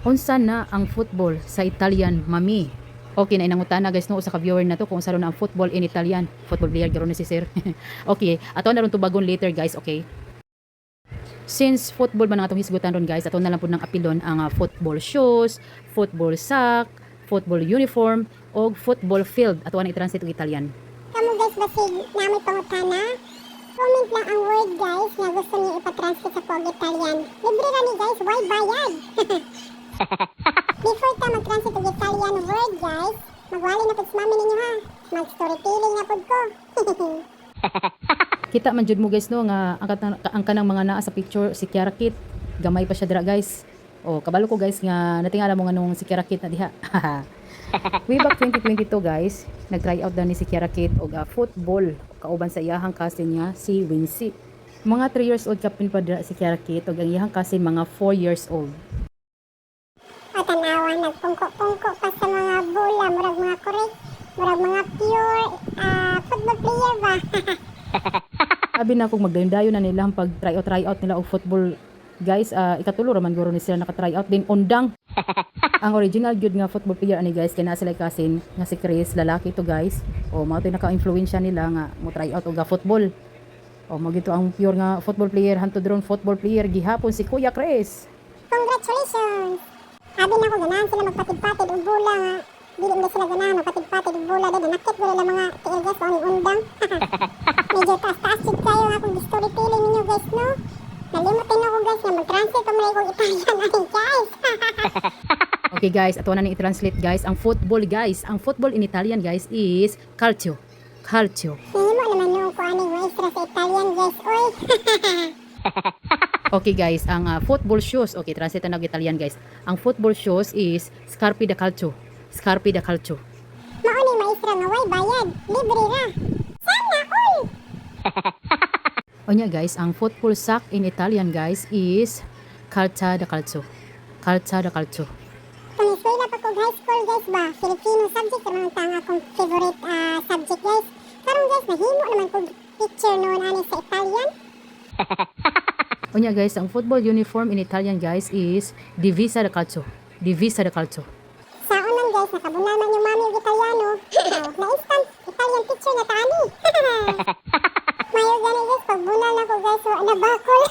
Unsa na ang football sa Italian, mami? Okay na inangutana, guys, no, usa ka viewer na to kung unsa na ang football in Italian. Football player garo ni si sir. Okay, ato na ron tubagon later, guys, okay? Since football man ang atong hisgutan ron, guys, ato na lang pud nang apilon ang football shoes, football sock, football uniform og football field. Ato na i-translate og Italian. Kamo guys, basig naa moy pangutana. Comment lang ang word, guys, nga gusto niyo ipatranslate sa og Italian. Libre ra ni, guys, why bayad? Before ta mag-translate og Italian word, guys, magwali na pud sa mami ninyo ha. Mag-storytelling na pud ko. Kita man jud mo, guys, no, nga ang kanang mga naa sa picture si Kiara Kit, gamay pa siya dira, guys. Oh, kabalo ko, guys, nga natingala mo nga nung si Kiara Kit na diha. Way back 2022, guys, nag-try out daw ni si Kiara Kit og football kauban sa iyahang cousin niya si Wincy. Mga 3 years old kapin pa dira si Kiara Kit ug ang iyahang cousin mga 4 years old. O tanawa, nagpungko-pungko pa sa mga bola, murag mga correct, murag mga pure football player ba? Abi na kung magdayon-dayon na nila ang pag try out nila og football, guys, ikatulo ra man guro ni sila naka-try out din undang. Ang original gyud nga football player ani, guys, kay naa sila cousin nga si Chris, lalaki to, guys. O mao to naka-influensya nila nga mo try out og football. O mao gito ang pure nga football player hantod ron, football player gihapon si Kuya Chris. Congratulations! Abi na ko ganahan sila magpatid-patid og bola nga dili man sila ganahan magpatid-patid og bola dahil nanakit ko nila mga tiil, guys, mao ning undang. Medyo taas-taas jud kayo nga akong storytelling ninyo, guys, no. Nalimot din ako, guys, nga mag-translate pa man kong Italian ani, guys. Okay guys, ato na ni i-translate, guys, ang football, guys. Ang football in Italian, guys, is calcio. Calcio. Nahimo naman noon ko aning maestra sa Italian, guys, oy. Okay guys, ang football shoes, okay, translate na og Italian, guys. Ang football shoes is scarpe da calcio. Scarpe da calcio. Mao ni maestra nga way bayad, libre ra. Sana all. Onya guys, ang football sock in Italian, guys, is calza da calcio. Calza da calcio. Kung eskwela pa kog high school, guys ba, Filipino subject ra man ang akong favorite subject, guys. Karon guys, nahimo naman kog picture noon ani sa Italian. Onya guys, ang football uniform in Italian, guys, is divisa da calcio. Divisa da calcio. Sa unan guys, nakabunal man yung mami og Italiano. Oh, na instant Italian picture na taani. Mayo gani guys, pagbunal na ko guys, wa na bakol.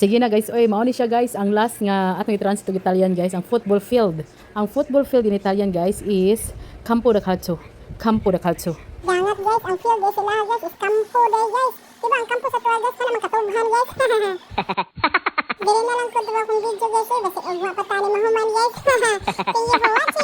Sige na guys, oy, mao ni siya guys, ang last nga atong i-translate og Italian, guys, ang football field. Ang football field in Italian, guys, is campo da calcio. Campo da calcio. Dangat guys, ang field is sila guys, is kampo day guys. Diba ang kampo sa tuwa guys, kana man katubhan, guys. Dili na lang ko duwa akong video, guys, oy, basi ugma pa tani mahuman, guys. Thank you for watching.